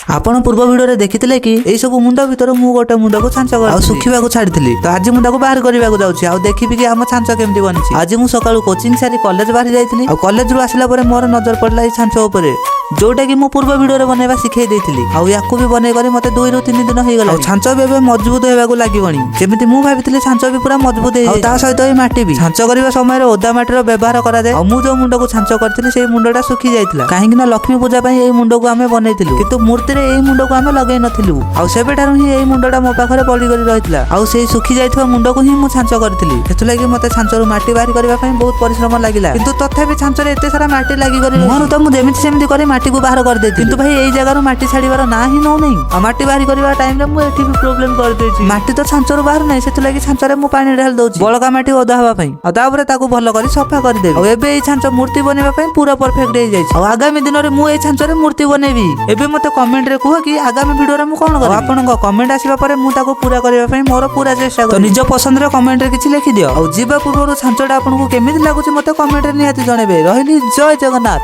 ଆପଣ ପୂର୍ବ ଭିଡ଼ିଓରେ ଦେଖିଥିଲେ କି ଏଇ ସବୁ ମୁଣ୍ଡ ଭିତରୁ ମୁଁ ଗୋଟେ ମୁଣ୍ଡକୁ ଛାଞ୍ଚ କରି ଆଉ ଶୁଖିବାକୁ ଛାଡ଼ିଥିଲି। ତ ଆଜି ମୁଁ ତାକୁ ବାହାର କରିବାକୁ ଯାଉଛି ଆଉ ଦେଖିବି କି ଆମ ଛାଞ୍ଚ କେମିତି ବନିଛି। ଆଜି ମୁଁ ସକାଳୁ କୋଚିଂ ସାରି କଲେଜ ବାହାରି ଯାଇଥିଲି ଆଉ କଲେଜରୁ ଆସିଲା ପରେ ମୋର ନଜର ପଡ଼ିଲା ଏଇ ଛାଞ୍ଚ ଉପରେ, ଯୋଉଟା କି ମୁଁ ପୂର୍ବ ଭିଡ଼ିଓରେ ବନେଇବା ଶିଖେଇ ଦେଇଥିଲି। ଆଉ ୟାକୁ ବି ବନେଇ କରି ମତେ 2ରୁ 3 ଦିନ ହେଇଗଲା। ଆଉ ଛାଞ୍ଚ ବି ଏବେ ମଜବୁତ ହେବାକୁ ଲାଗିବଣି। ଯେମିତି ମୁଁ ଭାବିଥିଲି, ଛାଞ୍ଚ ବି ପୁରା ମଜବୁତ ହେଇଯାଇଛି। ତା ସହିତ ଏଇ ମାଟି ବି। ଛାଞ୍ଚ କରିବା ସମୟରେ ଓଦା ମାଟିର ବ୍ୟବହାର କରାଯାଏ। ଆଉ ମୁଁ ଯୋଉ ମୁଣ୍ଡକୁ ଛାଞ୍ଚ କରିଥିଲି, ସେଇ ମୁଣ୍ଡଟା ଶୁଖି ଯାଇଥିଲା, କାହିଁକି ନା ଲକ୍ଷ୍ମୀ ପୂଜା ପାଇଁ ଏଇ ମୁଣ୍ଡକୁ ଆମେ ବନେଇଥିଲୁ, କିନ୍ତୁ ମୂର୍ତ୍ତିରେ ଏଇ ମୁଣ୍ଡକୁ ଆମେ ଲଗେଇ ନଥିଲୁ। ଆଉ ସେବେଠାରୁ ହିଁ ଏଇ ମୁଣ୍ଡଟା ମୋ ପାଖରେ ପଡି କରି ରହିଥିଲା। ଆଉ ସେଇ ଶୁଖି ଯାଇଥିବା ମୁଣ୍ଡକୁ ହିଁ ମୁଁ ଛାଞ୍ଚ କରିଥିଲି। ସେଥିଲାଗି ମତେ ଛାଞ୍ଚରୁ ମାଟି ବାହାର କରିବା ପାଇଁ ବହୁତ ପରିଶ୍ରମ ଲାଗିଲା। କିନ୍ତୁ ତଥାପି ଛାଞ୍ଚରେ ଏତେ ସାରା ମାଟି ଲାଗିକରି ମୁହଁରୁ ତ ମୁଁ ଯେମିତି ସେମିତି କରି ମାଟିକୁ ବାହାର କରିଦେଇଥିଲି। କିନ୍ତୁ ଭାଇ, ଏଇ ଜାଗାରୁ ମାଟି ଛାଡିବାର ନାଁ ହିଁ ନଉନାହିଁ। ଆଉ ମାଟି ବାହାର କରିବା ଟାଇମରେ ମୁଁ ଏଠି ବି ପ୍ରୋବ୍ଲେମ କରିଦେଇଛି। ମାଟି ତ ଛାଞ୍ଚରୁ ବାହାରୁ ନାହିଁ, ସେଥିଲାଗି ଛାଞ୍ଚରେ ମୁଁ ପାଣି ଢାଳି ଦଉଛି ବଳକା ମାଟି ଓଦା ହେବା ପାଇଁ। ଆଉ ତାପରେ ତାକୁ ଭଲ କରି ସଫା କରିଦେବି। ଆଉ ଏବେ ଏଇ ଛାଞ୍ଚ ମୂର୍ତ୍ତି ବନେଇବା ପାଇଁ ପୁରା ପରଫେକ୍ଟ ହେଇଯାଇଛି। ଆଉ ଆଗାମୀ ଦିନରେ ମୁଁ ଏଇ ଛାଞ୍ଚରେ ମୂର୍ତ୍ତି ବନେଇବି। ଏବେ ମତେ କମେଣ୍ଟରେ କୁହ କି ଆଗାମୀ ଭିଡିଓରେ ମୁଁ କଣ କରିବି। ଆପଣଙ୍କ କମେଣ୍ଟ ଆସିବା ପରେ ମୁଁ ତାକୁ ପୁରା କରିବା ପାଇଁ ମୋର ପୁରା ଚେଷ୍ଟା କରିବି। ତ ନିଜ ପସନ୍ଦରେ କମେଣ୍ଟରେ କିଛି ଲେଖିଦିଅ। ଆଉ ଯିବା ପୂର୍ବରୁ ଛାଞ୍ଚଟା ଆପଣଙ୍କୁ କେମିତି ଲାଗୁଛି, ମତେ କମେଣ୍ଟରେ ନିହାତି ଜଣେଇବେ। ରହିଲି, ଜୟ ଜଗନ୍ନାଥ।